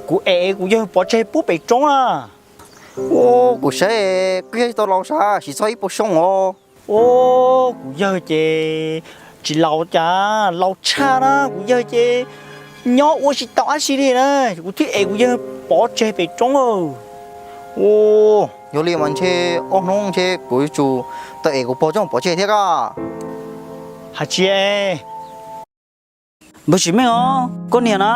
Kuv ev kuv yawg pov tseg pub pem roob na. Ua, kuv saib koj yawg tsis tau laus sav, siv txog ib puas xyoo os. Ua, kuv yawg ces tsis laus cas, laus tshaj na, kuv yawg ces nyob ua tsis tau dab tsi li na, kuv thiaj ev kuv yawg pov tseg pem roob. Ua, yog li mas ntshe ob hnub ntshe kuv yuav tsum tau ev kuv pog coj pov tseg thiab koj. Hais tsis e. Npawg Tsim Meej os, koj niam na,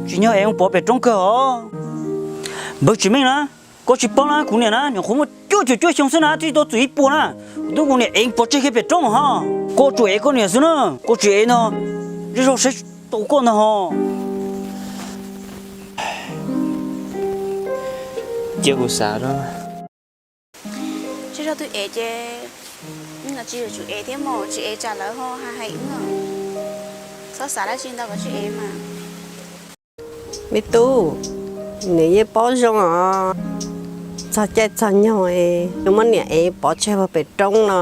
tsis nyob ev pov pem roob kawg os. Npawg Tsim Meej na, koj tsis paub na, kuv niam na nyuam qhuav muaj cuaj caum cuaj xyoo xwb na, twb tsis tau txwm ib puas na, kuv twb ua niam ev pov tseg kiag pem roob ho. Koj tsuas ev koj niam xwb na, koj tsis ev no, zej zog saib tsis taus koj ntag ho. Cia kuv xav na. Zej zog twb ev ces wb los tsis yuav tsum ev thiab mas, tsis ev tsam lawv ho hais hais wb. Txhob xav dab tsi ntau, koj tsis ev mas. Me tub, niam yeej paub zoo os, txog caij txog nyoog es yuav muab niam ev pov tseg pem roob no.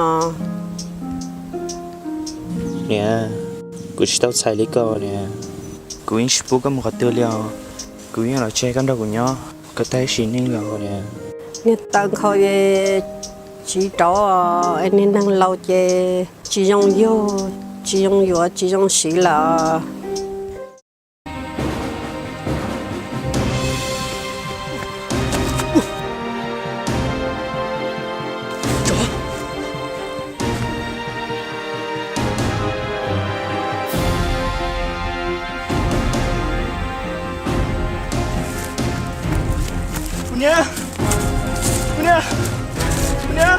Niam, kuv tsis tau txhais li koj niam. Kuv yeej tsis pub koj mus qhov twg li os. Kuv yeej los tseg koj nrog kuv nyob kom tag sim neej los niam. Niag tawv nkhaus es tsiv rov, es niag neeg laus ces tsis zoo yug, tsis zoo yuav, tsis zoo siv lawm. Kuv niam, kuv niam, kuv niam,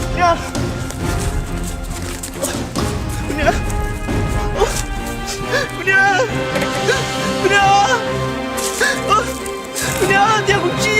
kuv niam, kuv niam, kuv niam, kuv niam, kuv niam, cia kuv tsi.